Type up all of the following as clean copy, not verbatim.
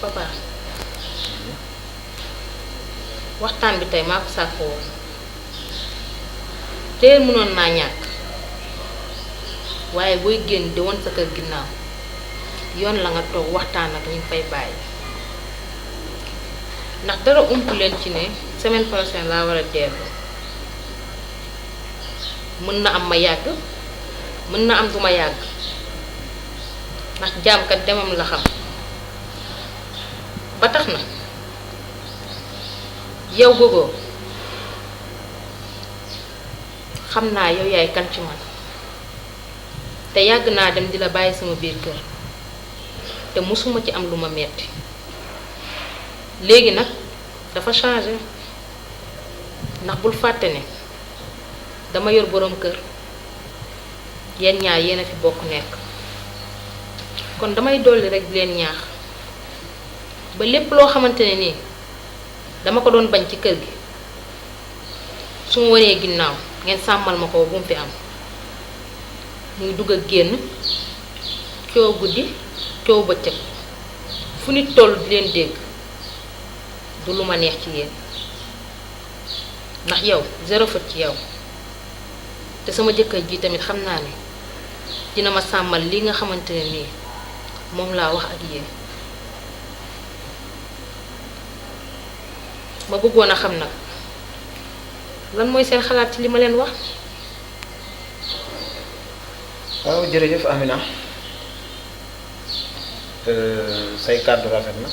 papa waxtaan bi tey maa ko sàkk woon teel mënoon naa ñàkk waaye booy génn di woon sa kër ginnaaw yoon la nga toog waxtaan ak ñu fay bàyyi ndax dara ump leen ci ne semaine prochaine laa war a dellu mën na am ma yàgg mën na am du ma yàgg ndax jaamkat demam la xam ba tax na yow Gogo xam naa yow yaay kan ci man te yàgg naa dem di la bàyyi sama biir kër te mosuma ci am lu ma metti léegi nag dafa changé ndax bul fàtte ne dama yor boroom kër yéen ñaar yéen a fi bokk nekk kon damay dolli rek di leen ñaax ba lépp loo xamante ne nii dama ko doon bañ ci kër gi su ma wanee ginnaaw ngeen sàmmal ma ko bu mu fi am muy dugg ak génn coow guddi coow bëccëg fu nit toll di leen dégg du lu ma neex ci yéen ndax yow zéro faute ci yow te sama jëkkër ji tamit xam naa ne dina ma sàmmal li nga xamante ne nii moom laa wax ak yéen ma bëggoon a xam nag lan mooy seen xalaat ci li ma leen wax. waaw jërëjëf Amina say kàddu rafet na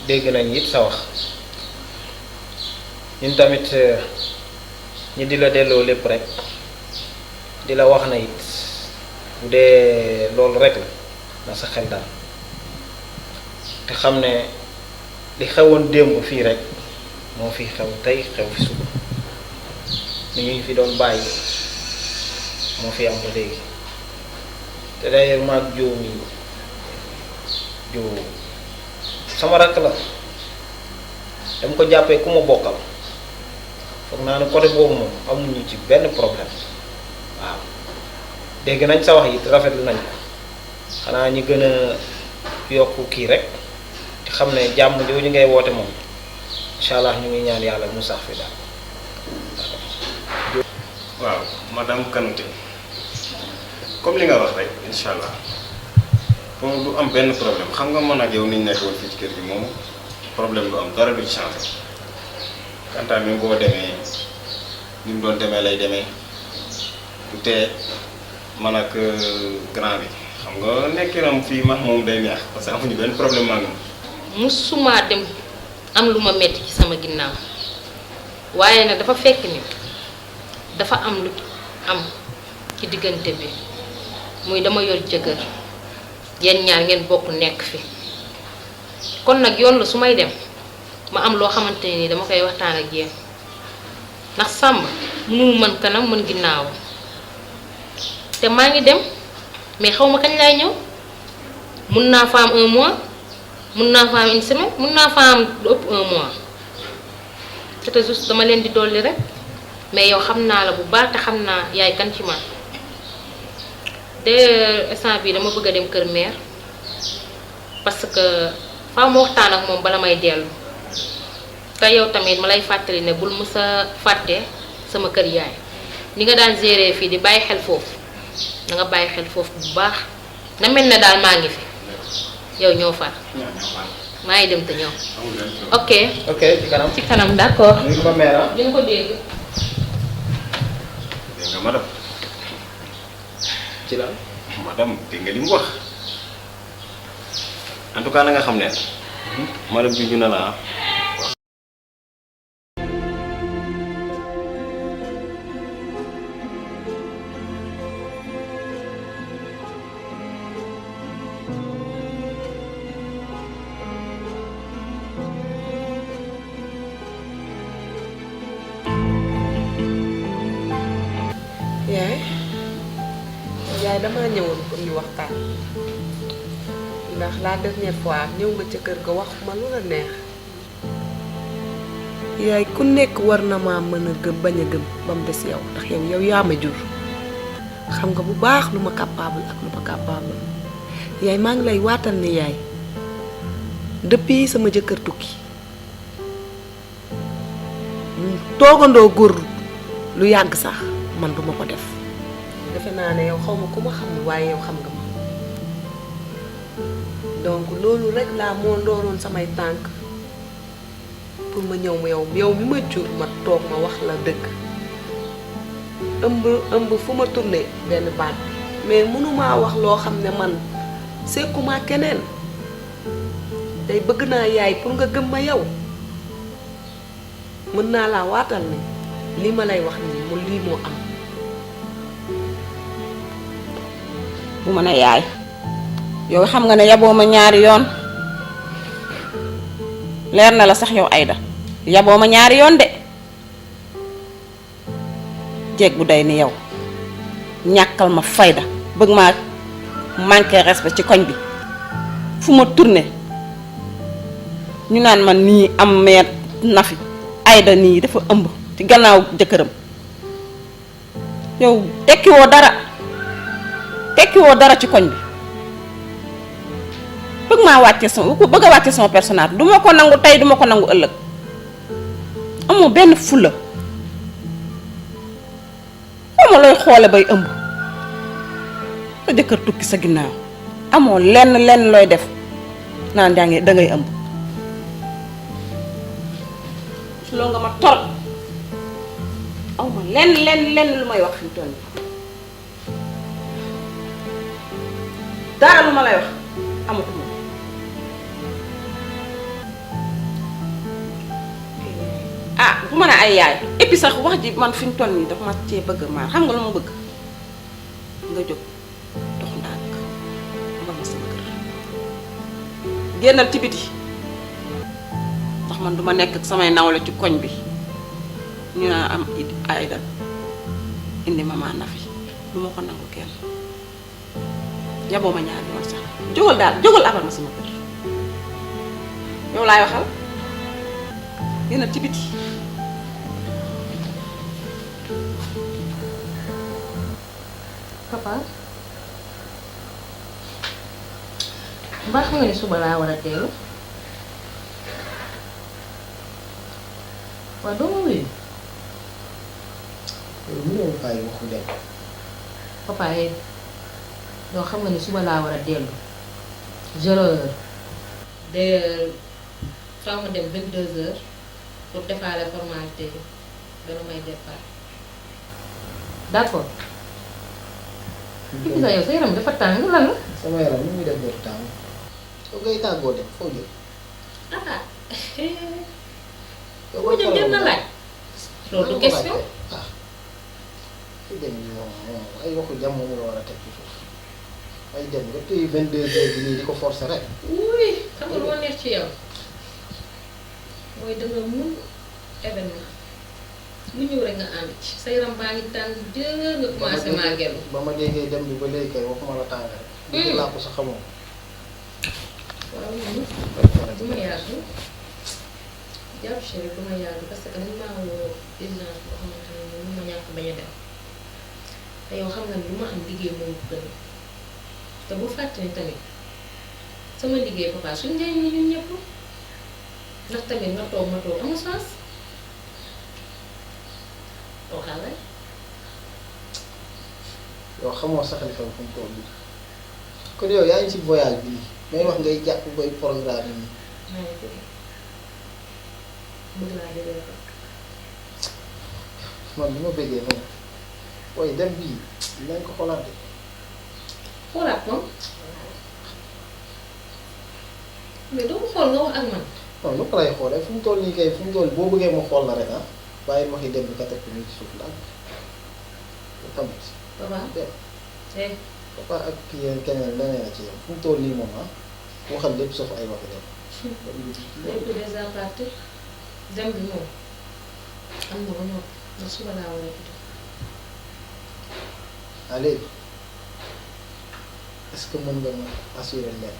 dégg nañ it sa wax ñun tamit ñi di la delloo lépp rek di la wax na it bu dee loolu rek la na sa xel daal te xam ne li xewoon démb fii rek moo fi xew tey xew fi suba ni ñu fi doon bàyyi moo fi am ba léegi te d'ailleurs maag joo mi joo sama rakk la dama ko jàppee ku ma bokkal foog naa ne côté boobu moom amuñu ci benn problème waaw dégg nañ sa wax yi rafetlu nañ ko xanaa ñi gën a yokk kii rek te xam ne jàmm jooju ngay woote moom incha allah ñu ngi ñaan yàlla mu sax fi daal. waaw madame Kanouté comme li nga wax rek incha allah moom du am benn problème xam nga man ak yow ni ñu nekk woon fii ci kër gi moom problème du am dara du ci changé kantaan mi boo demee ni mu doon demee lay demee du tee man ak grand bi xam nga nekkinam fii max moom day neex parce que amuñu benn problème maa ngi musuma dem am lu ma metti ci sama ginnaaw waaye nag dafa fekk ni dafa am lu am ci diggante bi muy dama yor jëkkër yéen ñaar ngeen bokk nekk fi kon nag yoon la su may dem ma am loo xamante ni dama koy waxtaan ak yéen ndax sàmm mënul mën kanam mën ginnaaw te maa ngi dem mais xaw ma kañ laay ñëw mun naa fa am 1 mois mun naa fa am 1 semaine mun naa fa am lu ëpp 1 mois c'était juste dama leen di dolli rek mais yow xam naa la bu baax te xam naa yaay kan ci man de instant bii dama bëgg a dem kër mère parce que faaw ma waxtaan ak moom bala may dellu te yow tamit ma lay fàttali ne bul mës a fàtte sama kër yaay ni nga daan gérer fii di bàyyi xel foofu na nga bàyyi xel foofu bu baax na mel ne daal maa ngi fi yow ñoo far maa ngi dem te ñëw. ok ok ci kanam ci kanam d'accord. ñu ko mère dina ko dégg. dégg nga madame ci lan madame dégg nga li mu wax en tout cas na nga xam ne madame junj na la yaay damaa ñëwoon pour ñu waxtaan ndax la dernière fois ñëw nga ca kër ga wax ma lu la neex yaay ku nekk war na maa mën a gëm bañ a gëm ba mu des yow ndax yow yaa ma jur xam nga bu baax lu ma capable ak lu ma capable yaay maa ngi lay waatal ne yaay depuis sama jëkkër tukki toogandoo góor lu yàgg sax man duma ko def defe naa ne yow xaw ma ku ma xam waaye yow xam nga ma donc loolu rek laa moo dooroon samay tànk pour ma ñëw yow mi ma jur ma toog ma wax la dëgg ëmb fu ma tourné benn baat mais mënumaa wax loo xam ne man sekkuma keneen tey bëgg naa yaay pour nga gëm ma yow mën naa laa waatal ne lii ma lay wax nii mu lii moo am. bu ma ne yaay yow xam nga ne yaboo ma ñaari yoon leer na la sax yow Aïda yaboo ma ñaari yoon de jeeg bu day ni yow ñàkkal ma fayda bëgg maa manqué respect ci koñ bi fu ma tourné ñu naan man nii am meer Nafi Aïda nii dafa ëmb ci gannaaw jëkkëram yow tekkiwoo dara ci koñ bi bëgg maa wàcce sama bëgg a wàcce sama personnage duma ko nangu tey duma ko nangu ëllëg amoo benn fulla xawma looy xoole bay ëmb sa jëkkër tukki sa ginnaaw amoo lenn looy def naan jànge dangay ëmb loolu nga ma torop awma lenn lu may wax fi mu toll nii dara lu ma lay wax amatuma bu ma ne ay yaay et puis sax wax ji man fi mu toll nii dafa ma cee bëgg maa xam nga lu ma bëgg nga jóg dox ndànk nga ma sama kër génnal ci biti ndax man duma nekk ak samay nawle ci koñ bi ñu naa am Aïda indi Mama Nafi du ma ko nangu kenn yaboo ma ñaari yoon sax jógal abal ma sama kër yow laay waxal génnal ci biti papa mbaa xam nga ni suba laa war a teelu waaw doo ma wuyu loolu mënoo bàyyi waxu dem. papa yow xam nga ni suba laa war a dellu zéro heure d'ailleurs faaw ma dem 22h pour defaale formalité dana may départ d'accord. Gis nga yow sa yaram dafa tàng lan la. sama yaram nu muy def dootu tàng soo ngay tàggoo dem foo jëm. ah foo jëm jëm na laaj. loolu du question. ah fi dem nii moom ay waxu jàmm moom la war a teg ci suuf ay dem nga téye 22h bi nii di ko forcer rek. oui xam nga lu ma neex ci yow mooy danga mun événement lu ñëw rek nga ànd ci sa yaram baa ngi tàng jër nga commencé màggelu. ba ma déggee dem bi ba léegi kay waxuma la tàng rek. di laa ko sa xamoo. waaw du ma yaatu jàpp chéri du ma yaatu parce que dañ maa woo urgence boo xamante ne moom ma ñàkk bañ a dem te yow xam nga ni lu ma am liggéey moom ko gën te bu fàtte ni tamit sama liggéey papa suñ njëriñ ni ñun ñëpp ndax tamit nga toog ma toog amul sens waxal rek. yow xamoo sax li xam fu mu toll nii kon yow yaa ngi ci voyage bii may wax ngay jàpp bay programme yi. maa ngi jóge bëgg laa jógee ko. man bi ma bëggee noonu waaye dem bii dinañ ko xoolaatee. xoolaat ko mais doo ko xool nga wax ak man. non nu ko lay xoolee fu mu toll nii kay fu mu toll boo bëggee ma xool la rek ah bàyyi waxi dem bi ka teg ko nii ci suuf daal tamit. papa dem papa ak kii yéen keneen leneen a ci yem fu mu toll nii moom ah waxal lépp sauf ay waxi dem. lépp déjà parti dem bi moom am na ba noppi ndax suba laa war a tudd. léegi est-ce que mën nga ma assurer leen.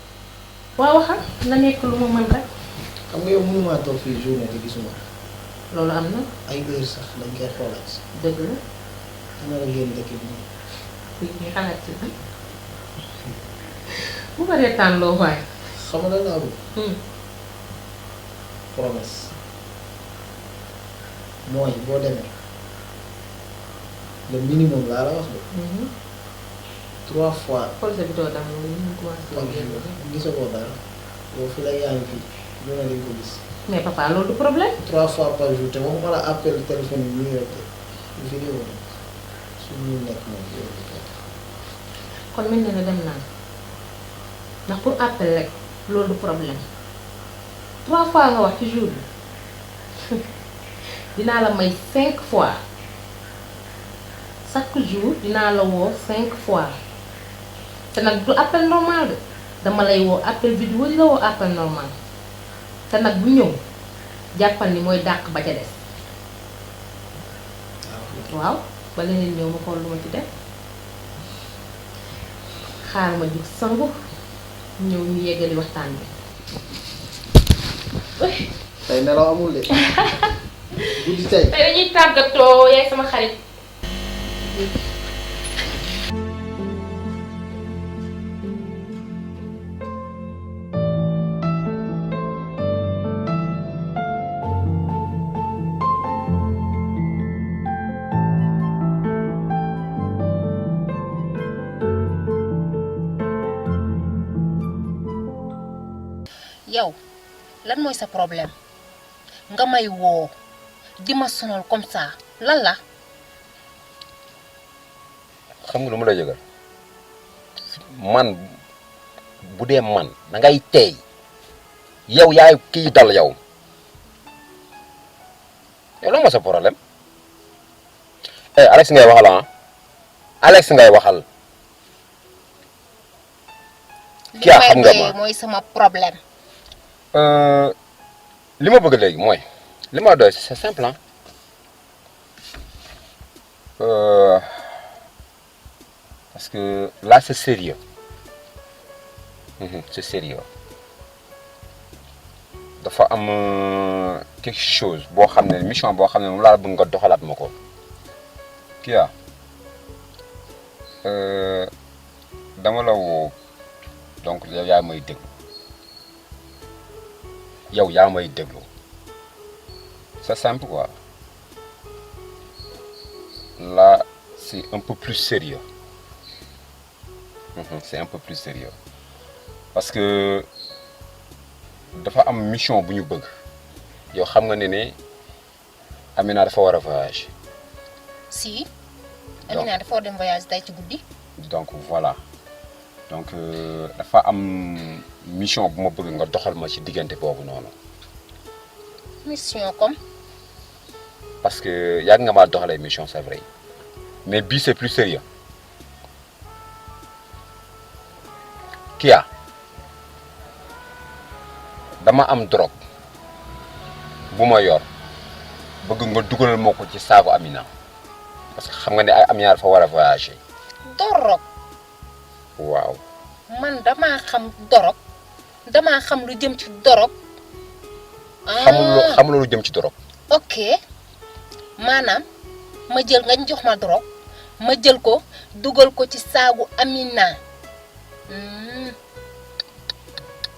waaw waxal na nekk lu ma mën rek. xam nga yow mënumaa toog fii journée te gisuma loolu am na. ay heure sax dañ koy xoolaat. dëgg la. dina la génn dëkk bi nii. fii ñu xalaat ci bi bu baree tànn loo waay. xam nga laa bëgg. promesse mooy boo demee le minimum laa la wax de 3 fois projet bi doo dam ñu commencé par jour gisagoo dara yow fi la yaa ngi fii lu ne dañ ko gis mais papa loolu du problème 3 fois par jour te waxuma la appel téléphone yi muy rek vidéo la suñu nekk moom yow kon mel na ne dem naa ndax pour appel rek loolu du problème 3 fois nga wax ci jour bi dinaa la may 5 fois chaque jour dinaa la woo 5 fois te nag du appel normal de dama lay woo appel vidéo di la woo appel normal te nag bu ñëw jàppal ni mooy dàq ba ca des waaw ba leneen ñëw ma xool lu ma ci def xaar ma jug sangu ñëw ñu yeggali waxtaan bi. tey nelaw amul de guddi tey tey dañuy tàggatoo yaay sama xarit. yow lan mooy sa problème nga may woo di ma sonal comme ça lan la. xam nga lu ma la yëgal man bu dee man da ngay teey yow yaay kii dal yow lan mooy sa problème Alex ngay waxal ah Alex ngay waxal. kii xam nga ma mooy sama problème. li ma bëgg léegi mooy li ma doy c'est simple hein parce que là c'est sérieux c'est sérieux dafa am quelque chose boo xam ne mission boo xam ne moom laa bëgg nga doxalaat ma ko kii dama la woo donc yow yaa may déglu c'est simple quoi là c'est un peu plus sérieux c'est un peu plus sérieux parce que dafa am mission bu ñu bëgg yow xam nga ne Amina dafa war a voyage. si Amina dafa war dem voyage tey ci guddi. donc voilà donc dafa am mission bu ma bëgg nga doxal ma ci diggante boobu noonu. mission comme. parce que yàgg nga maa doxalee mission c'est vrai mais bii c'est plus sérieux Kia dama am drogue bu ma yor bëgg nga dugalal moo ko ci saaku Amina parce que xam nga ne ay Amina dafa war a voyager. drogue. waaw. man damaa xam drogue damaa xam lu jëm ci drogue. xamuloo lu jëm ci drogue. ok maanaam ma jël nga jox ma drogue ma jël ko dugal ko ci saagu Amina.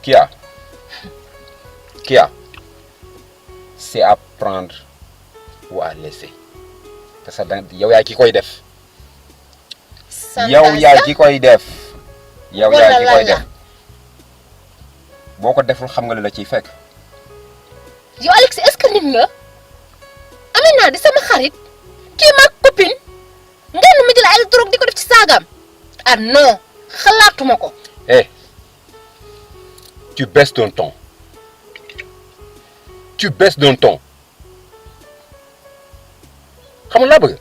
Kia c'est à prendre ou à laisser parce que yow yaa ki koy def. yow yaa ki koy def. yow yaa ki koy def boo ko deful xam nga li la ciy fekk. yow Alex est-ce que nit nga Amina di sama xarit kii ma copine ngeen ma jël ay drogue di ko def ci saagam ah non xalaatuma ko. tu baisses d'un ton xam nga laa bëgg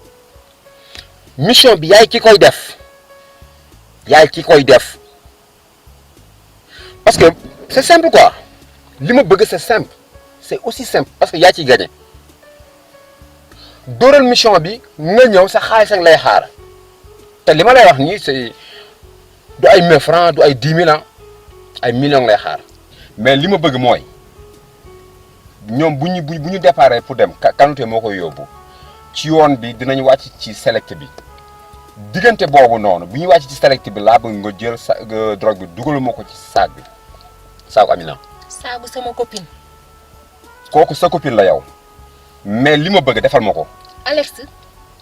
mission bi yaay ki koy def parce que c'est simple quoi li ma bëgg c'est simple c'est aussi simple parce que yaa ciy gagné dóoral mission bi nga ñëw sa xaalis ak lay xaar te li ma lay wax nii c'est du ay 1000 francs du ay 10 000 ans ay millions lay xaar mais li ma bëgg mooy ñoom bu ñu déparé pour dem Kanouté moo koy yóbbu ci yoon bi dinañ wàcc ci select bi diggante boobu noonu bu ñu wàcc ci select bi laa bëgg nga jël sa drogue bi dugal moo ko ci saag bi saagu Amina. saagu sama copine. kooku sa copine la yow mais li ma bëgg defal ma ko. Alex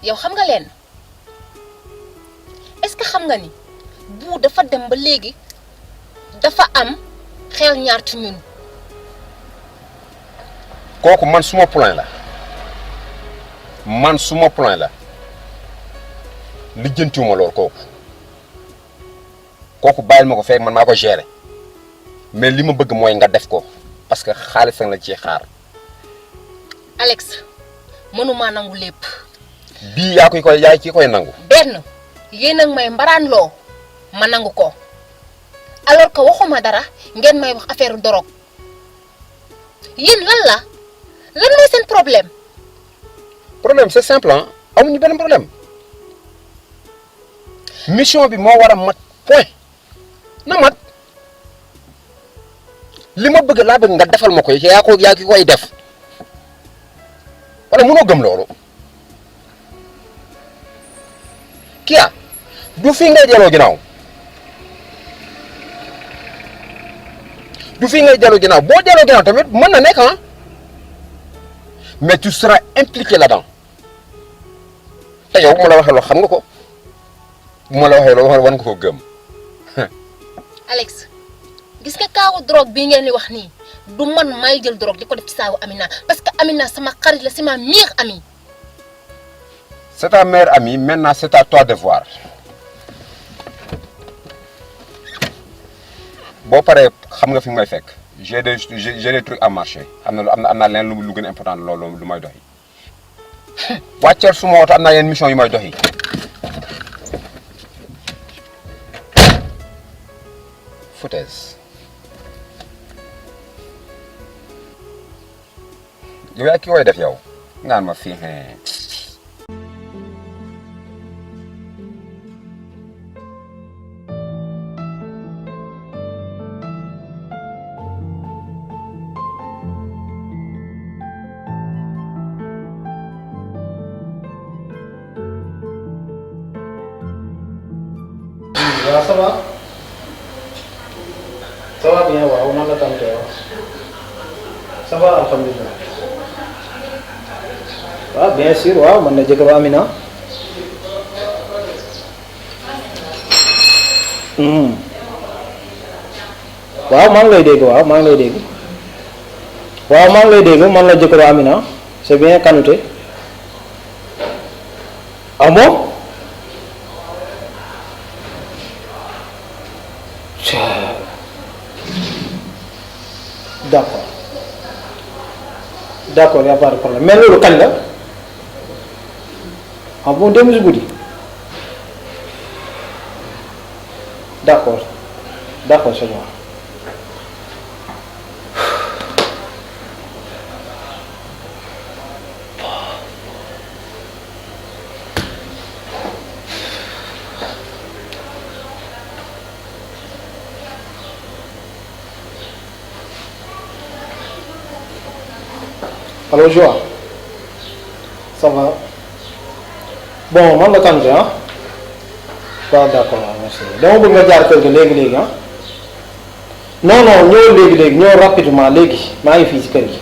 yow xam nga leen est-ce que xam nga ni bu dafa dem ba léegi dafa am xel ñaar ci ñun. kooku man suma plan la lijjantiwuma loolu kooku bàyyil ma ko fekk man maa ko gérer mais li ma bëgg mooy nga def ko parce que xaalis la ci xaar. Alex mënuma nangu lépp. bii yaa ki koy nangu. benn yéen ak may mbaraan loo ma nangu ko alors que waxuma dara ngeen may wax affaire dorog yéen lan mooy seen problème. problème c'est simple ah amuñu benn problème mission bi moo war a mat point na mat li ma bëgg laa bëgg nga defal ma ko yaa ki koy def wala mënoo gëm loolu Kia du fi ngay delloo ginnaaw boo delloo ginnaaw tamit mën na nekk ah mais tu seras impliqué là-dedans te yow bu ma la waxee loo xam nga ko bu ma la waxee loo war nga ko gëm. Alex gis nga kaawu drogue bii ngeen di wax nii du man may jël drogue di ko def ci saawu Amina parce que Amina sama xarit la c'est ma meilleure amie. C'est ta meilleure amie maintenant c'est à toi de voir boo paree xam nga fi may fekk j'ai des trucs à marcher am na leen lu gën a important loolu lu may doxi wàcceel suma oto am naa yenn mission yu may doxi foutaise yow yaa ki koy def yow ngaan ma fii waaw ça va bien waaw man la tànte waaw ça va alhamdulilah waaw bien sûr waaw man la jëkkëru Amina waaw maa ngi lay dégg waaw maa ngi lay dégg man la jëkkëru Amina c'est bien Kanouté ah bon d'accord y a pas de problème mais loolu kañ la ah bon démb si guddi d'accord c'est bon. Allô Joa ça va bon man la Kanouté ah waaw d'accord merci dama bëgg nga jaar kër ga léegi ah non ñëw léegi ñëw rapidement léegi maa ngi fii ci kër gi.